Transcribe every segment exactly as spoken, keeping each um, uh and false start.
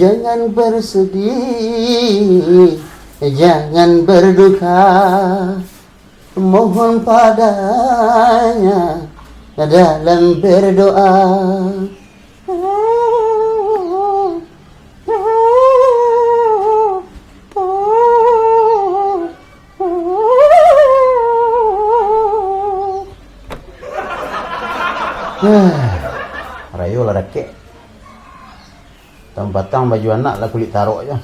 Jangan bersedih, jangan berduka, mohon padanya dalam berdoa. Rayo lah dakek. Tampatang baju anak lah kulik tarok jo.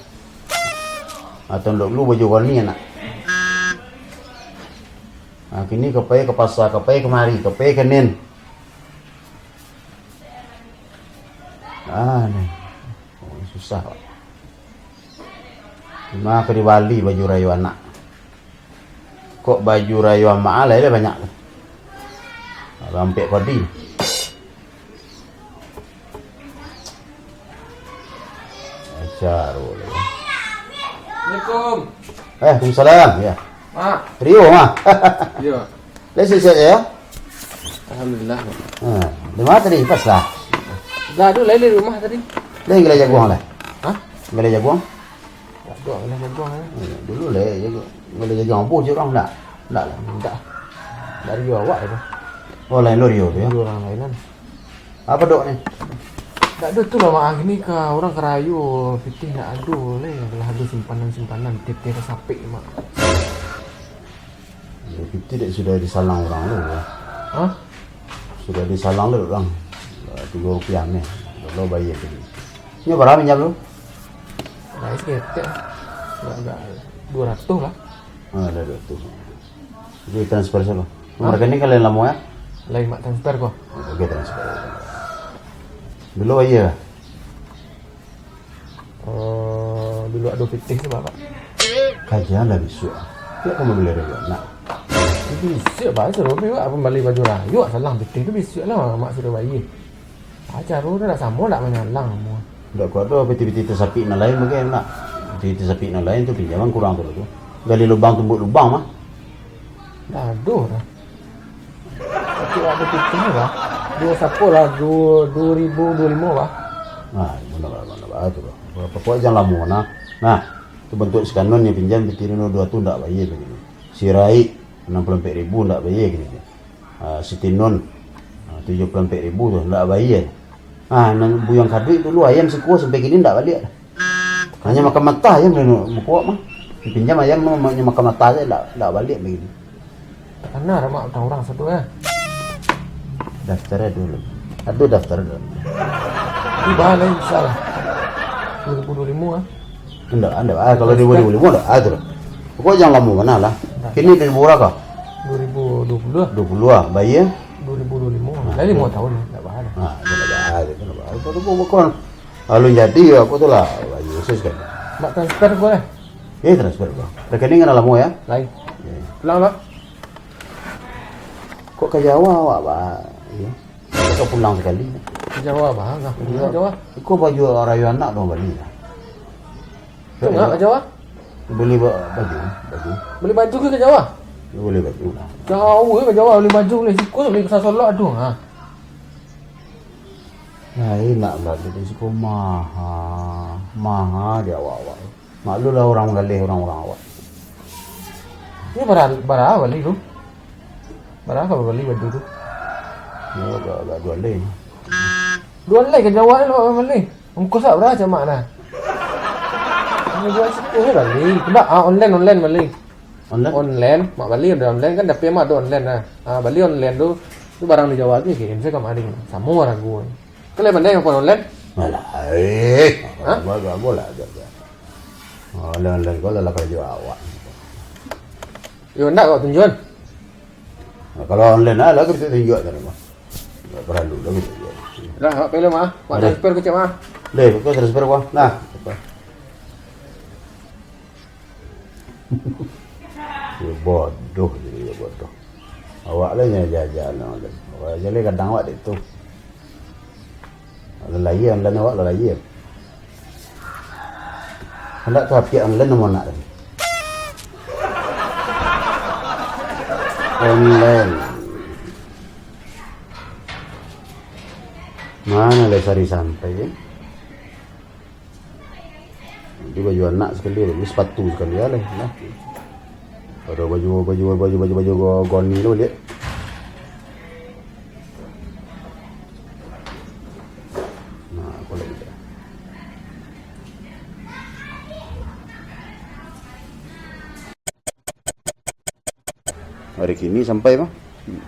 Atau dulu baju koni anak. Nah, kini ka pai ka pasa, ka pai kamari, ka pai ka nen. Ah, ni. Oh, susah, Pak. Cuma ka dibali baju rayo anak. Kok baju rayo amak alai lah banyak tu. Rampek padi. Acar boleh. Assalamualaikum. Eh, Waalaikumsalam. Ya. Mak. Rio, mah. Iya. Lai sihat-sihat ya? Alhamdulillah. Ha, di mana tadi? Pas lah. Dah tu, lai di rumah tadi. Lai gala jaguang lah. Hah? Gala jaguang? Tak ada gala jaguang lah. Eh, dulu lah jaguang. Gala jaguang apa je orang nak? Nak lah, minta. Dari awak tu. Oh, lain lo Rio tu ya. Dulu orang lain kan. Apa dok ni? Tak ada tu lah, Mak. Kini ka urang ka rayo, pitih nak ado lai. Lah ado simpanan-simpanan, pitih ka sapek, Mak. Ya, pitih dek sudah disalang urang tu, ya. Hah? Sudah disalang tu urang. Tigo rupiah meh. Lo bayar tadi. Nyo bara minjam tu? Nah, saketek. Agak duo ratuih lah. Ah, ada duo ratuih. Jadi transfer siapa? Hah? Nomor rekening kalian lamo ya? Lain mak transfer ko. Oke, transfer. Dulu bayar. Oh, dulu ado pitih tu, Bapak. Kajian lah bisuak. Tiap kamu beli ada nak. Bisuak, Pak, suruh beli, Pak. Apa beli baju rayo, salang pitih tu bisuak lah, mak suruh bayar. Ah, caro tu dak samo, dak manyalang mo. Dak kuat tu, pitih-pitih tasapik nan lain mungkin nak. Pitih tasapik nan lain tu pinjaman kurang tu, tu. Gali lubang, tumbuk lubang mah. Dah aduh dah. Tapi waktu pitih ni, bah. Duo sapo lah, duo, duo ribu duo limo, bah. Nah, mana, mana, mana, bah, tu, bah. Pokok jangan lamo, nah. Nah, tu bentuk si Kanun yang pinjam, pitih ni duo tu ndak bayar begini. Si Raik, anam puluah ampek ribu ndak bayar gini. Ah, si Tinun, ah, tujuh puluah ampek ribu tu, ndak bayar. Ah, nan Buyuang Kaduik dulu ayam siko sampai kini ndak baliak. Hanya makan mata ayam dulu, muko mah. Dipinjam ayam mah, hanya makan mata saja, ndak, ndak baliak begini. Takana dah mak utang urang satu, eh. Daftar dulu. Aduh, daftar dulu. Tiba lah, insya Allah. Duo ribu duo limo, eh. Ndak, ndak. Ah, kalau duo ribu duo limo ndak, ah, tu lah. Pokok jangan lamo bana lah. Ndak. Kini duo ribu bara? Duo ribu duo puluah. Duo puluah, ah. Bayar? Duo ribu duo limo. Nah, lain limo tahun, ndak bahaya. Ah, tu ndak bahaya, tu ndak bahaya. Apa tu, bukan. Lalu jadi, apa tu lah. Bayar, sus kan. Mak transfer ko lah. Eh, transfer ko. Rekening kan lamo ya? Lain. Ya. Pulang, Mak. Kok ka Jawa awak, Pak? Ya. Kok pulang sakali? Ka Jawa, Bah. Ka Jawa. Iko baju rayo anak dong bali lah. Tu ngak ka Jawa? Beli ba-, baju, baju. Beli baju ke ka Jawa? Beli baju lah. Jauah ke ka Jawa beli baju, beli siko, beli ka Sasolok, aduh, ha. Nah, enak lah, di siko maha, maha di awak-awak. Maklumlah urang manggaleh urang-urang awak. Ni bara, bara bali tu? Bara ka bali baju tu? Yo, agak, agak duo lai. Duo lai ka Jawa ni awak bali. Ongkos awak bara cak mak nah? Ongkos awak siko se bali. Indak, ah, online, online bali. Online? Online, mak bali udah online kan, tapi mak tu online nah. Ah, bali online tu, tu barang di Jawa tu kirim se ka mak ding. Samo harago. Kalian pandai makan online? Alah, eh. Hah? Bagus, bagus lah, bagus. Online, online ko lah, lah karajo awak. Yo, ndak kau tunjuan? Nah, kalau online lah, lah kita tunjuk tadi mah. Ndak paralu lah kita tunjuk. Dah, awak pilih mah. Mak transfer kecek mah. Deh, kau transfer ko. Nah, apa? Yo bodoh jadi yo bodoh. Awak lah nyo jajan awak tu. Awak jaleh kadang awak dek tu. Awak lah lahia, online awak lah lahia. Handak tu apiak online namo nak tadi. Online. Mana lah cari sampai, eh? Baju anak sakali, baju sapatu sakali lah, nah. Ado baju, baju, baju, baju, baju go-, goni tu baliak. Nah, apo lagi tu? Hari kini sampai, mah. Hmm.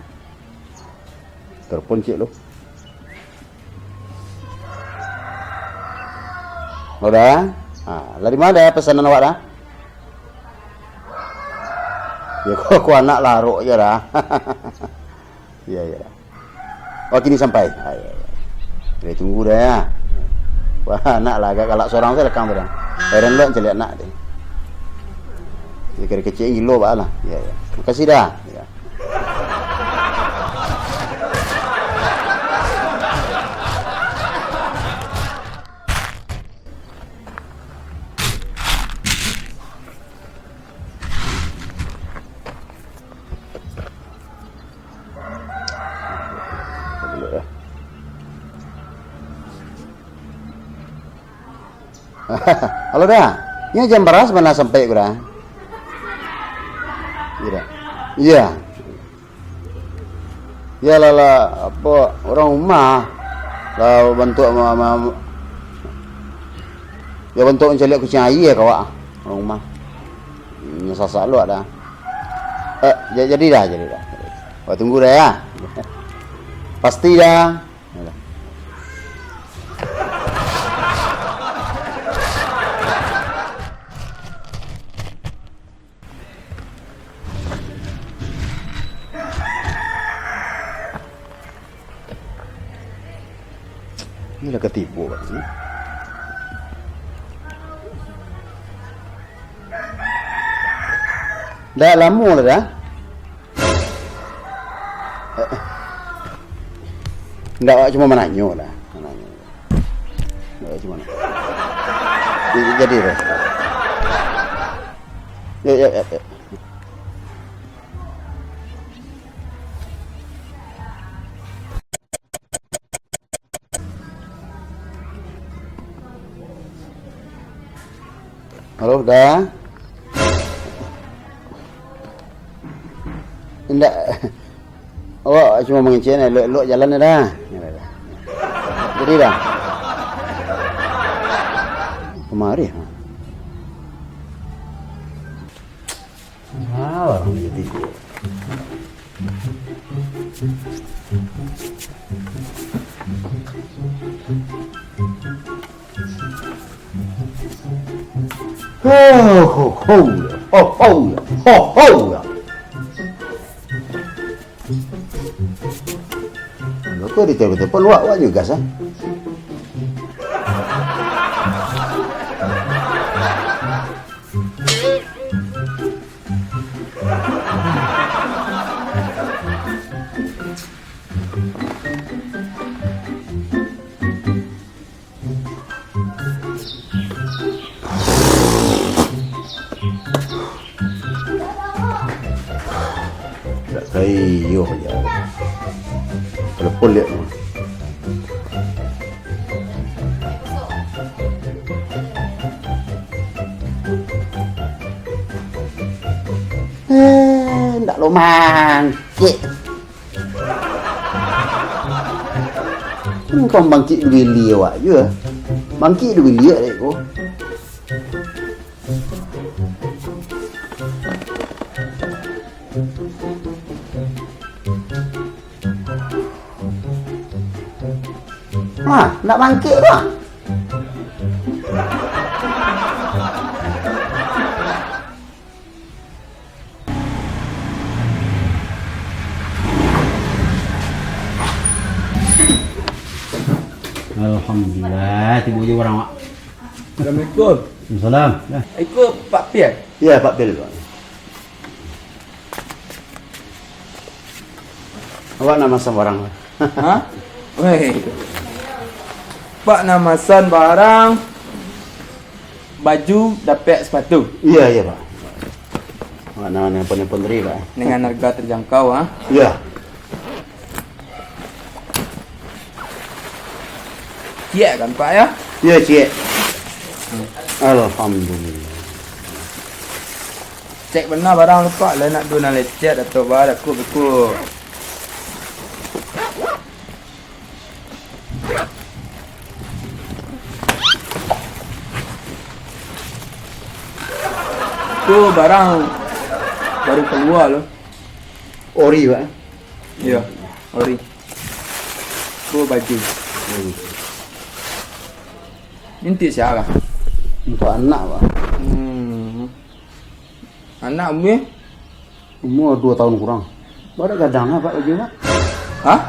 Telepon ciek lu. Halo, Da. Ha, lah di ma, Da, pesanan awak, Da? Yo, ko, ko anak larok se, Da. Iyo, iyo, Da. Oh, kini sampai. Ah, iyo, iyo. Yo, tunggu, Da, yo. Wah, anak lah agak galak surang se lakang tu, Da. Heran lo mancaliak anak tu. Yo, kecek-kecek gilo baa lah. Iyo, iyo. Makasih, Da. Iyo. Halo, Da. Nyo jam bara sabana sampai ko, Da? Iyo, Da. Iyo. Iyo lah, lah, apo, urang rumah lah bantuak ma-, ma-, yo bantuak mancaliak kuciang aia ka awak, urang rumah. Nyo sasak lo, Da. Eh, ja-, jadi, Da, jadi, Da. Wah, tunggu, Da, yo. Pasti, Da. Yo, Da. Iko lah katibo, Pak. Dah lamo lah, dah. Ndak, awak cuma mananyo lah. Mananyo. Ndak, cuma. Jadi, jadi lah. Yo, yo, yo, yo. Halo, Da. Indak. Awak cuma mangecek elok-elok jalan, Da. Jadi, Da. Kamari. Ah, baru dia tidur. Ho, ho, ho, ya. Ho, ho, ya. Ho, ho, ya. Kok ditelepon-telepon, wak, wak nyo gas, ah. Ndak ka iyo, yo. Telepon liak tu. Eh, ndak lo mangkek. Engkau mangkek di bilik awak juo. Mangkek di bilik dek ko. Wah, ndak mangkek doh. Alhamdulillah, tibo juo barang, Mak. Assalamualaikum. Waalaikumsalam. Nah. Iko Pak Pil? Iyo, Pak Pil, Pak. Awak nak masan barang? Ha? Weh. Pak nak masan barang, baju dapek sapatu. Iyo, iyo, Pak. Awak nak nelpon-nelpon tadi, Pak. Dengan harga terjangkau, ha? Iyo. Ciek kan, Pak, yo? Iyo, ciek. Hmm. Alhamdulillah. Cek bana barang tu, Pak, lai ndak ado nan lecet atau ba, dakuk-dakuk. Tu barang baru kalua lo. Ori, Pak? Iyo, ori. Tu baju. Hmm. Ni untuak sia, Pak? Untuak anak, Pak. Hmm. Anak umua? Umua duo taun kurang. Ba dak gadang lah, Pak, baju, Pak. Hah?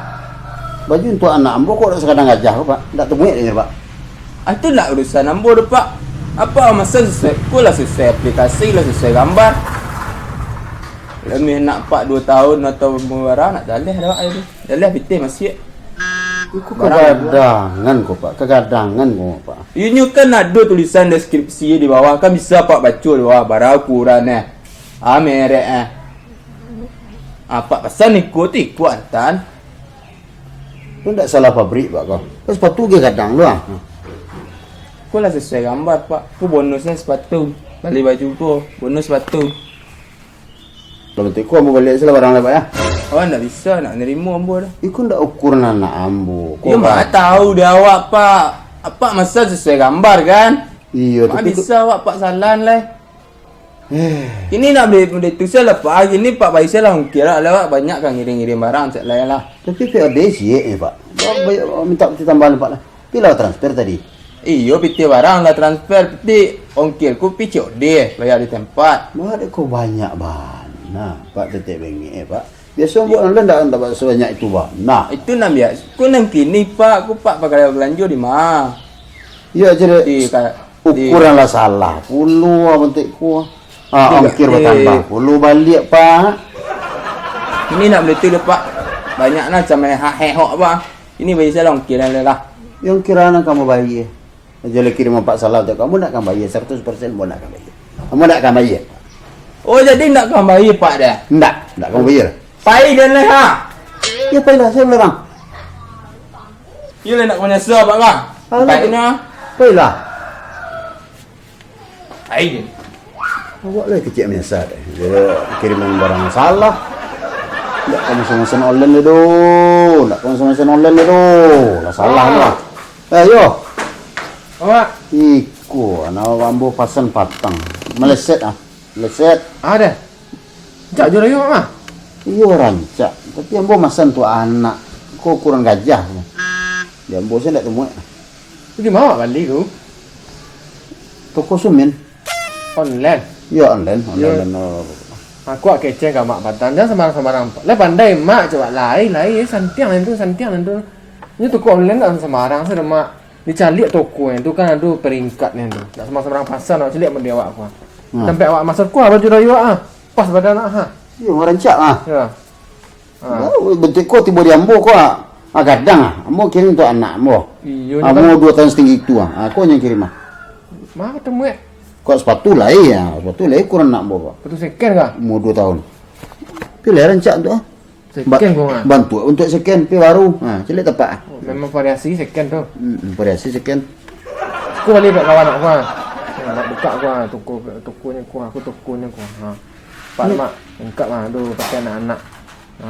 Baju untuak anak ambo kok dak sagadang gajah ko, Pak. Dak tamuek dek inyo, Pak. Ah, itu ndak urusan ambo doh, Pak. Apak masan sasuai, ko lah sasuai aplikasi, lah sasuai gambar. Labiah anak apak duo taun atau bara, ndak jaleh doh, Pak, itu. Jaleh pitih masiak. Iko barang kagadang ko, Pak. Kagadang ko, Pak. Inyo kan ado tulisan deskripsi di bawah, kan bisa apak baco di bawah, bara ukuran eh. Ah, merek eh. Apak pasan iko tu iko antan. Tu ndak salah pabrik, Pak, ko. Ko sepatu ge gadang tu ah. Ko lah sasuai gambar, Pak. Ko bonusnyo sepatu. Bali baju ko, bonus sepatu. Kalau bantuak iko ambo baliak se lah barang lah, Pak, ya. Oh, ndak bisa, ndak narimo ambo doh. Iko ndak ukuran anak ambo. Iyo, mak tahu di awak, Pak. Apak masan sasuai gambar, kan? Iyo, mak tapi ko bisa awak, Pak, salah lai. Eh. Kini nak bali, bali tu se lah, Pak. Kini Pak pai se lah ongkir lah, awak banyak ka ngirim-ngirim barang, cak lai lah. Tapi P O D ciek ni, Pak. Ba-, ba-, mintak tambahan, Pak, lah. Pi lah transfer tadi. Iyo, pitih barang lah transfer, pitih ongkir ko pi C O D, bayar di tempat. Mak, dek ko banyak bana, Pak, tetek bengek, eh, Pak. Biaso buek online ndak, ndak sabanyak itu bana. Itu nan biaso. Ko nan kini, Pak, ko Pak pakai balanjo di ma? Iyo, jadi di ka-, di ukuran lah salah pulo, bantuak ko. Ah, ongkir batambah pulo baliak, Pak. Ini nak bali tu doh, Pak. Banyak nah, macam hak hehok, Pak. Ini bagi salah ongkiran lah. Yo, ongkiran nan ka ambo bayia. Ajo lah kirim apak salah tu, ambo ndak ka bayia, saratuih persen ambo ndak ka bayia. Ambo ndak ka bayia. Oh, jadi ndak ka bayia, Pak, dah? Ndak, ndak ka bayia. Pai den lai, ha? Yo, pailah, sia larang. Iyo lah, ndak ka manyasa, Pak, lah. Alah. Pai nah. Pailah. Ai. Awak lai kecek manyasa deh. Jadi, kiriman barang salah. Ndak ka masan-masan online deh doh. Ndak ka masan-masan online deh doh. Lah salah lah. Eh, yo. Awak. Iko, anak ambo pasan patang. Meleset ah. Meleset. Ada. Rancak jo rayo mah. Iyo, rancak. Tapi ambo masan tu anak. Ko ukuran gajah. Di ambo se ndak tamuek. Tu di ma awak bali tu? Toko Sumin. Online? Yo, online, online. Aku awak kecek ka mak patang. Jan sambarang-sambarang. Lah pandai mak, cubo lai, lai, santiang nan tu, santiang nan tu. Nyo toko online ndak sambarang se doh, Mak. Dicaliak toko nyo tu kan ado peringkatnyo tu. Ndak sambarang-sambarang pasan awak caliak model awak ko. Nah. Sampai awak masan ko baju rayo ah. Pas badan awak ha. Iyo, rancak ah. Yo. Ah. Bantuak ko tibo di ambo ko ah. Ah, gadang ah. Ambo kirim untuak anak ambo. Iyo, ambo duo taun satinggi itu ah. Ah, ko nyo kirim ah. Ma tamuek? Ko sepatu lai ah. Sepatu lai ukuran anak ambo ko. Sepatu second kah? Umur duo taun. Tapi lai rancak tu ah. Second ko mah. Bantuak untuak second, tapi baru. Ha, caliak tapak. Oh, memang variasi second tu. Hmm, variasi second. Aku bali dek kawan aku ha. Ha, nak buka aku ha, toko, tokonyo aku ha, aku tokonyo aku ha. Pak, Mak, lengkap mah tu pakai anak-anak. Ha.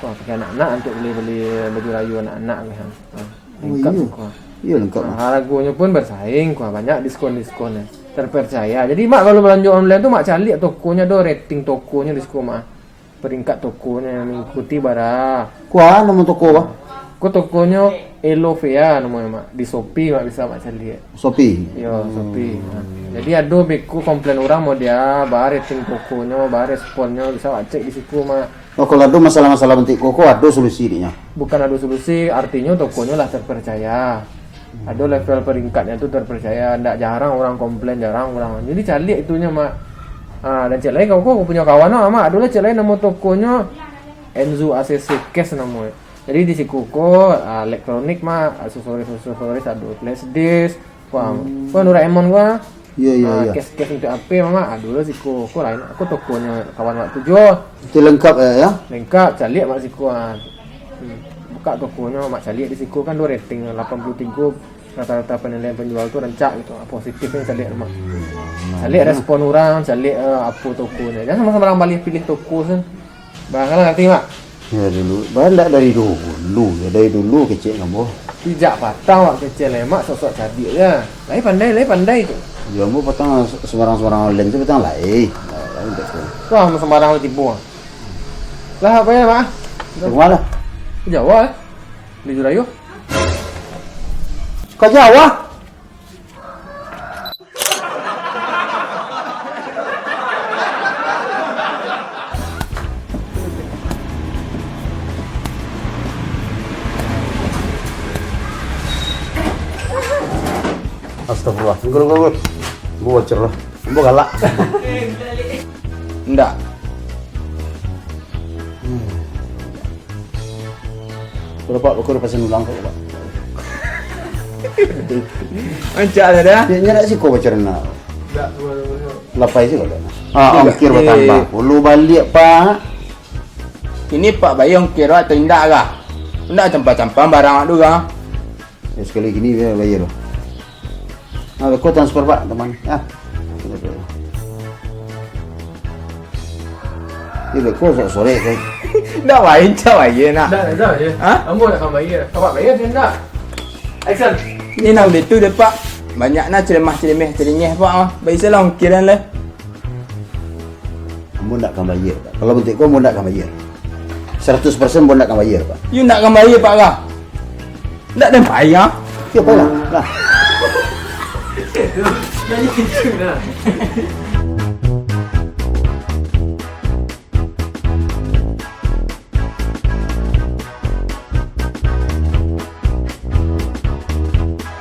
Aku pakai anak-anak untuak bali-bali baju rayo anak-anak aku ha. Ha. Lengkap siko. Iyo, lengkap. Ha, haragonyo pun basaing, ko banyak diskon-diskon. Terpercaya. Jadi, Mak, kalau balanjo online tu, Mak caliak tokonyo do, rating tokonyo di siko, Mak. Peringkat tokonyo yang mengikuti bara. Ko a namo toko, Bang? Ko tokonyo Elovea namonyo, Mak. Di Shopee, Mak, bisa Mak caliak. Shopee? Yo, Shopee. Ha. Jadi, ado beko komplain urang model, ba rating tokonyo, ba responnyo, bisa Mak cek di siko, Mak. Oh, kalau ado masalah-masalah bantuak ko, ko ado solusi diknyo? Bukan ado solusi, artinyo tokonyo lah terpercaya. Ado level peringkatnyo tu terpercaya, ndak jarang urang komplain, jarang urang. Jadi caliak itunyo, Mak. Ah, dan cek lai ko, ko punyo kawan, Mak. Ado lah cek lai namo tokonyo Enzu A C C Cash namonyo. Jadi di siko ko, ah, elektronik, Mak, aksesoris-aksesoris, ado flash disk, Ko, hmm. Ko Doraemon ko. Iyo, iyo, iyo. Kes-kes untuak H P, Mak, ado lah siko. Ko lain, ko tokonyo kawan awak tu juo. Itu lengkap, yo, yo? Lengkap, caliak, Mak, siko, ha. Hmm. Buka tokonyo, Mak, caliak di siko kan, ado rating lapan puluah tigo, Rata-rata panilaian panjual tu rancak gitu, positif ni caliak, Mak. Caliak respon urang, caliak, eh, apo toko ni. Jangan sambarang bali piliah toko se. Bang, kan ngarti, Mak? Ya, dulu. Bang, ndak dari dulu, ya, dari dulu kecek ambo. Sijak patang awak kecek lai, Mak, sok-sok cadiak se. Lai pandai, lai pandai tu. Ya, ambo patang sambarang-sambarang online tu patang lai. Lai, lai, ndak tahu. Wah, sambarang tipu, ah. Lah, apo yo, Mak? Ka ma lah? Jawa, eh? Di Jurayu. Ka Jawa? Astagfirullah. Tunggu, tunggu, tunggu. Ambo bocor lah. Ambo galak. Ndak. Hmm. Kalau Pak, aku dah pasang ulang kok, Pak. Rancak lah dah. Ya, nyo nak siko baco rendah. Lapai siko dah. Ah, ongkir batambah. Ulu baliak, Pak. Ini Pak bayar ongkir atau indak kah? Indak campang-campang barang tu kah? Ya, sakali kini bayar, bayar lah. Ah, beko transfer, Pak, teman. Ah. Ni beko sorek-sorek tu. Ndak main, cak main nak. Ndak, ndak, je. Ha? Ambo nak bayar. Awak bayar je ndak? Action. Ni nang beli tu deh, Pak. Banyak nah celemah-celemeh, cerenyeh, Pak, ah. Baik salah ongkiran lah. Ambo ndak ka bayar, Pak. Kalau bantuak ko, ambo ndak ka bayar. Saratus persen ambo ndak ka bayar, Pak. Yu ndak ka bayar, Pak, kah? Ndak den bayar. Yo, pai lah. Lah. Jadi itu lah.